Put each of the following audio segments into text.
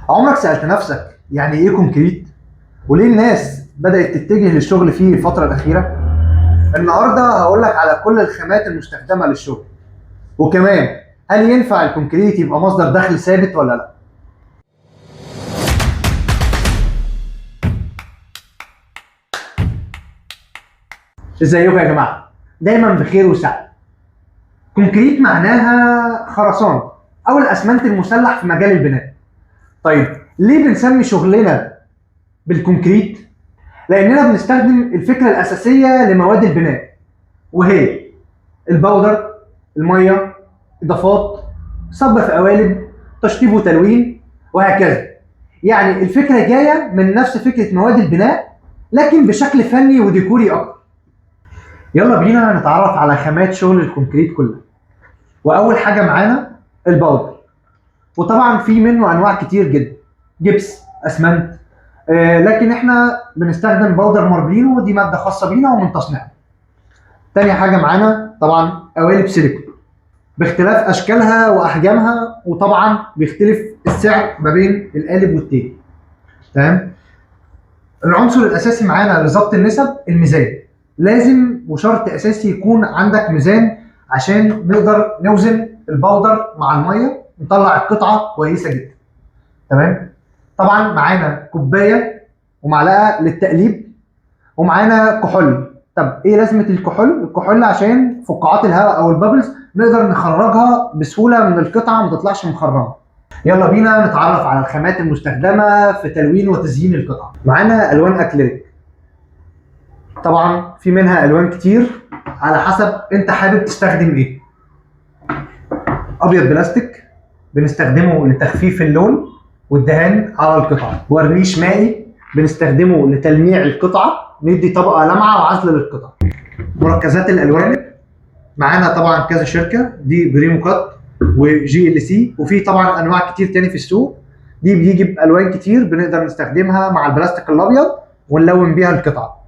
عمرك سألت نفسك يعني ايه concrete؟ وليه الناس بدأت تتجه للشغل فيه الفترة الأخيرة؟ النهاردة هقولك على كل الخامات المستخدمة للشغل، وكمان هل ينفع ال concrete يبقى مصدر دخل ثابت ولا لا؟ ازيكم يا جماعة؟ دايما بخير وسعادة. concrete معناها خرسانة أو الأسمنت المسلح في مجال البناء. طيب ليه بنسمي شغلنا بال concrete؟ لأننا بنستخدم الفكرة الأساسية لمواد البناء، وهي ال powder، المية، إضافات، صب في قوالب، تشطيب وتلوين، وهكذا. يعني الفكرة جاية من نفس فكرة مواد البناء لكن بشكل فني وديكوري أكتر. يلا بينا نتعرف على خامات شغل ال concrete كلها. وأول حاجة معانا ال powder، وطبعا في منه أنواع كتير جدا، جبس، أسمنت، لكن احنا بنستخدم powder ماربلينو، ودي مادة خاصة بينا ومن تصنيعنا. تاني حاجة معانا طبعا قوالب سيليكون باختلاف أشكالها وأحجامها، وطبعا بيختلف السعر ما بين القالب والتاني. تمام. العنصر الأساسي معانا لظبط النسب الميزان، لازم وشرط أساسي يكون عندك ميزان عشان نقدر نوزن ال powder مع المية نطلع القطعة كويسة جدا. تمام. طبعا معانا كوباية ومعلقة للتقليب، ومعانا كحول. طب ايه لازمه الكحول؟ الكحول عشان فقاعات الهواء او ال bubbles نقدر نخرجها بسهولة من القطعة، ما تطلعش مخرمة. يلا بينا نتعرف على الخامات المستخدمة في تلوين وتزيين القطعة. معانا الوان اكليريك، طبعا في منها الوان كتير على حسب انت حابب تستخدم ايه. ابيض بلاستيك بنستخدمه لتخفيف اللون والدهان على القطعة. ورنيش مائي بنستخدمه لتلميع القطعة، ندي طبقه لمعة وعزل للقطعه. مركزات الالوان معانا طبعا كذا شركة، دي بريمو كات وجي ال سي، وفي طبعا انواع كتير تاني في السوق. دي بيجي بالوان كتير بنقدر نستخدمها مع البلاستيك الابيض ونلون بيها القطعة.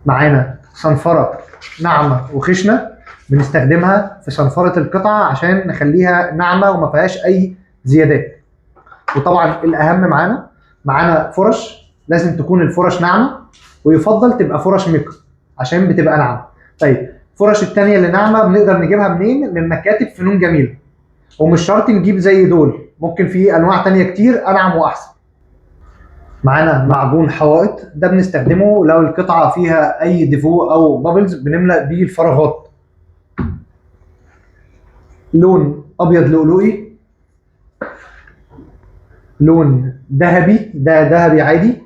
معانا صنفره ناعمة وخشنه بنستخدمها في صنفره القطعة عشان نخليها ناعمة وما فيهاش اي زيادات. وطبعا الاهم معانا فرش، لازم تكون الفرش ناعمة، ويفضل تبقى فرش ميكا عشان بتبقى ناعمة. طيب فرش التانية اللي ناعمة بنقدر نجيبها منين؟ من مكاتب فنون جميلة، ومش شرط نجيب زي دول، ممكن في انواع تانية كتير انعم واحسن. معانا معجون حوائط، ده بنستخدمه لو القطعة فيها اي ديفو او bubbles بنملأ بيه الفراغات. لون ابيض لؤلؤي، لون ذهبي، ده ذهبي عادي.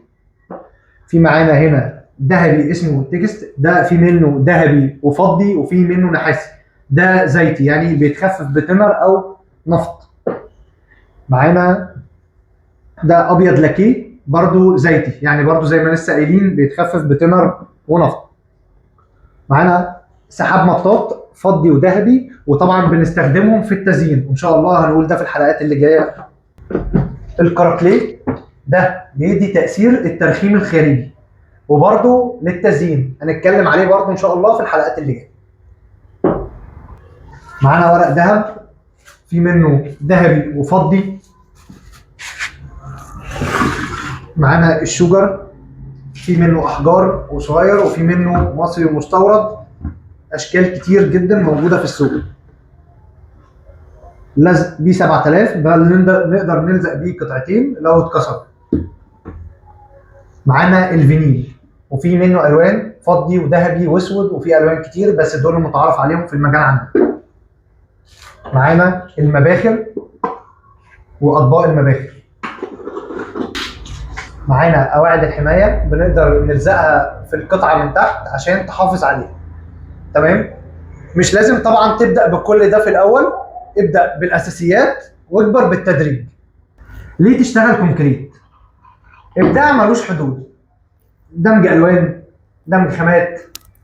في معانا هنا ذهبي اسمه text، ده في منه ذهبي وفضي وفي منه نحاسي، ده زيتي يعني بيتخفف بتنر او نفط. معانا ده ابيض لاكيه برضو زيتي، يعني برضو زي ما لسه قايلين بيتخفف بتنر ونفط. معانا سحاب مطاط فضي وذهبي، وطبعا بنستخدمهم في التزيين، وان شاء الله هنقول ده في الحلقات اللي جاية. الكراكليه ده بيدي تأثير الترخيم الخارجي، وبرضه للتزيين هنتكلم عليه برضه ان شاء الله في الحلقات اللي جاية. معانا ورق ذهب، في منه ذهبي وفضي. معانا الشجر، في منه احجار وصغير، وفي منه مصري ومستورد، اشكال كتير جدا موجودة في السوق. لزق بيه 7000 ده اللي نقدر نلزق بيه قطعتين لو اتكسر. معانا الفينيل، وفي منه الوان فضي وذهبي واسود، وفي الوان كتير بس دول المتعارف عليهم في المجال عندنا. معانا المباخر واطباق المباخر. معانا قواعد الحماية بنقدر نلزقها في القطعة من تحت عشان تحافظ عليها. تمام. مش لازم طبعا تبدا بكل ده في الاول، ابدا بالاساسيات واكبر بالتدريج. ليه تشتغل concrete؟ ابداع ملوش حدود، دمج الوان، دمج خامات،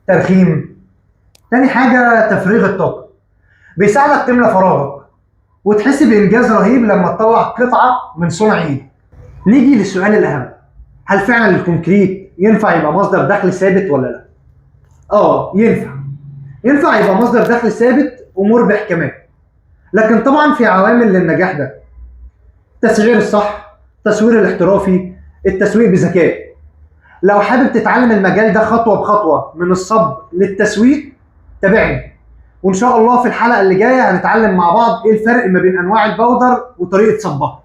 ترخيم. تاني حاجة تفريغ الطاقة، بيساعدك تملى فراغك وتحس بانجاز رهيب لما تطلع قطعه من صنع ايدك. نيجي للسؤال الاهم، هل فعلا ال concrete ينفع يبقى مصدر دخل ثابت ولا لا؟ ينفع، ينفع يبقى مصدر دخل ثابت ومربح كمان، لكن طبعا في عوامل للنجاح ده. التسعير الصح، التصوير الاحترافي، التسويق بذكاء. لو حابب تتعلم المجال ده خطوة بخطوة من الصب للتسويق تابعني، وان شاء الله في الحلقة اللي جاية هنتعلم مع بعض ايه الفرق ما بين انواع البودر وطريقه صبها.